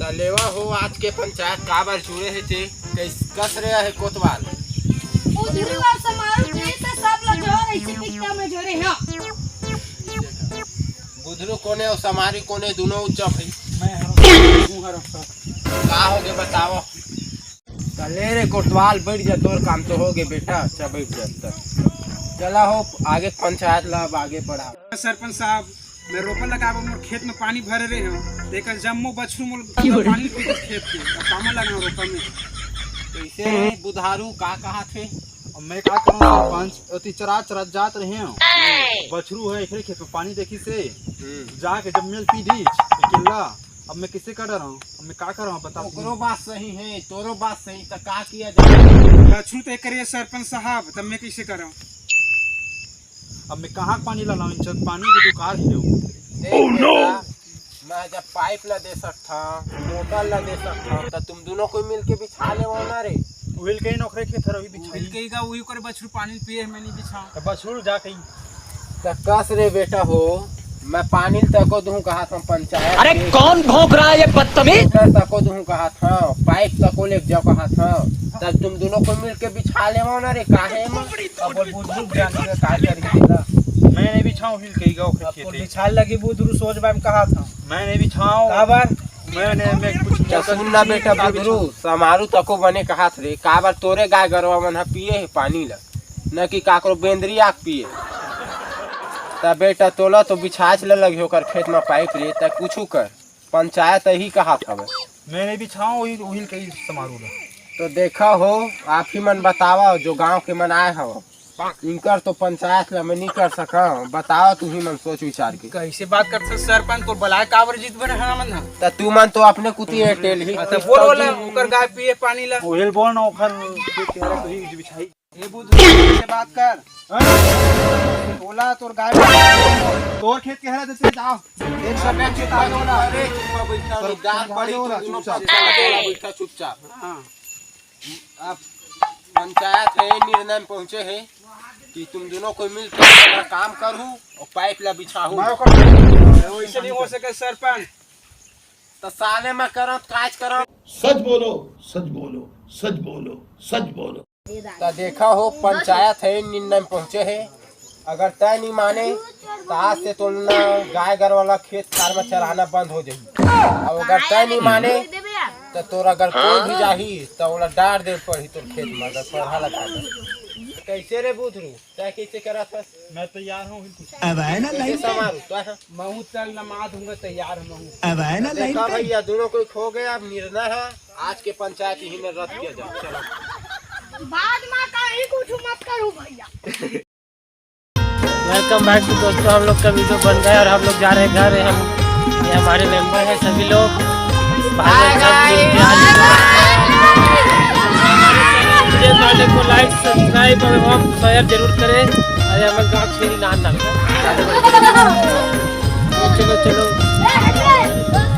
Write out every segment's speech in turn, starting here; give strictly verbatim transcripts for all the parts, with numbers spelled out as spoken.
त लेवा हो, आज के पंचायत काबर जुड़े हे ते? कस रे हे कोतवाल? बुधरू अउ समारू के त सब ल जोर ऐसे पिक्का में जोरे हे। बुधरू कोने अउ समारू कोने, दुनों उच्च भाई। मैं हरों, तू हरों सर। का हो गे बताओ? त ले रे कोतवाल, बैठ जा, तोर काम तो हो गे बेटा, अच्छा बैठ जा। त चला हो, आगे पंचायत ला अब आगे बढ़ा। सरपंच साहब, मैं रोपा लगाबो, मोर खेत में पानी भरे रहे हो, तेकर जम्मो बछरू मोर पानी पी के खेत के, अब कामा लगा रोपा में। कैसे रे बुधारू, का कहा थे? अब मैं का करूं सरपंच, अति चरा चरा जात रहे हो, बछरू है एकरे खेत में पानी देखी से, हम्म। जाके जब मेल पी दी अकेला, अब मैं किसे कर रहा हूँ, अब मैं का कर रहा हूँ बता तू। ओकरो बात सही है, तोरो बात सही, त का किया जाए? बछरू तो एकरे सरपंच साहब, तब मैं कैसे कर रहा हूँ? अब मैं कहाँ पानी ला लाऊं? जब पानी की दुकान है वो। देख बेटा, मैं जब पाइप ला दे सकता, मोटर ला दे सकता, त तुम दोनों कोई मिलके बिछा ले ना रे। उहिल के ही नौकरे के थरवी बिछाई। उहिल के ही का, उही करे बछरू पानी पिए, मैं नहीं बिछाऊं। त बछरू जा कहीं। त कस रे बेटा हो, मैं पानी तको दूं कहा था पंचायत अरे के। कौन भौंक रहा है ये बदतमीज? मोटर तको दूं कहा था, पाइप तको ले जाओ कहा था, तब तुम दोनों को मिलके बिछा ले ना रे, काहे में? अब बोल बुधरू जान के का करी तेरा? मैं नहीं बिछाऊं हिल के गो अब तो खेते। बिछाए लगी बुधरू सोच बाम कहा था। मैं नहीं बिछाऊं। काबर? मैं नहीं, मैं कुछ तो सुन ना बेटा बुधरू, समारू तको बने कहा थे, काबर तोरे गाय गरवा मन ह पिए हे पानी ला, न कि काकरो बेंदरी आके पिए। त बेटा तोला तो बिछाच ले लगे ओकर खेत में पाइप रे, त कुछु कर, पंचायत ही कहा था। मैं नहीं बिछाऊं, उही, उहिल के ही समारू ला। तो देखा हो, आप ही मन बतावा, जो गांव के मन आए हो, इनकर तो पंचायत ला मैं नहीं कर सका। बताओ तुही मन सोच विचार के। कैसे बात करते सरपंच, तो बुलाए काबर जीत बने हरा मन ह? त तू मन तो अपने कुती एयरटेल ही। अच्छा, बोल बोला, ओकर गाय पिए पानी ला। उहिल बोल ना, ओखर खेत के हरे तो ही बिछाई। ए बुध से बात कर। हाँ? बोला तोर गाय तोर खेत के हरे तो जाओ। एक सब खेत आ गया ना। अरे चुप बैठा, गाय पड़ी, तू दोनों चुपचाप। बैठा चुपचाप। हाँ। अब पंचायत है, निर्णय में पहुंचे है कि तुम दोनों को मिल के अपना काम करू और पाइप ला बिछाऊ। मैं ओकर वैसे नहीं हो सके सरपंच। तो साले मैं करत काज करत। सच बोलो, सच बोलो, सच बोलो, सच बोलो। तो देखा हो, पंचायत है, निर्णय में पहुंचे है। अगर तय नहीं माने तो आज से तोर ना गाय गरवा ला खेत खार में चराना बंद हो जाही। और अगर तय नहीं माने तो तोर अगर कोई भी जाही तो ओला डार दे पड़ही तोर खेत में, अगर पढ़ा लगा तो। कैसे रे बुधरू, तय कैसे करत हस? मैं तैयार हूँ, कुछ अब है ना कैसे लाइन पे। संभालू तो है? महू तल नमा दूंगा, तैयार हूँ महू। अब है ना लाइन देखा पे। भैया, दोनों कोई खो गया, अब निर्णय है, आज के पंचायत यही में रद्द किया जाए। चलो। बाद में कहीं कुछ मत करू भैया। वेलकम बैक टू दोस्तों, हम लोग का वीडियो बन गया और हम लोग जा रहे हैं घर। हम, ये हमारे मेंबर हैं सभी लोग। भाई बहन सब मिल के आज वीडियो डालने को लाइक, सब्सक्राइब और हम शेयर जरूर करें। अरे हमारे गाँव छेड़ी नान ना। चलो चलो।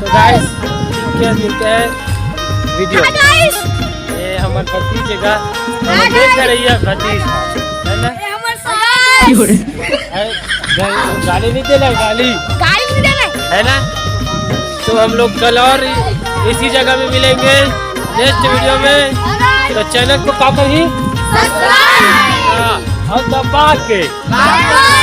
तो गाइस, क्या मिलते हैं वीडियो। ये हमारे भतीजे का, हम देख रही है भतीज, है ना? अरे, गा-, गाली नहीं देना, गाली। गाली नहीं देना। है ना? तो हम लोग कल और इसी जगह में मिलेंगे नेक्स्ट वीडियो में। तो चैनल को क्या करी? सब्सक्राइब। हाँ, और दबा के। बाय बाय।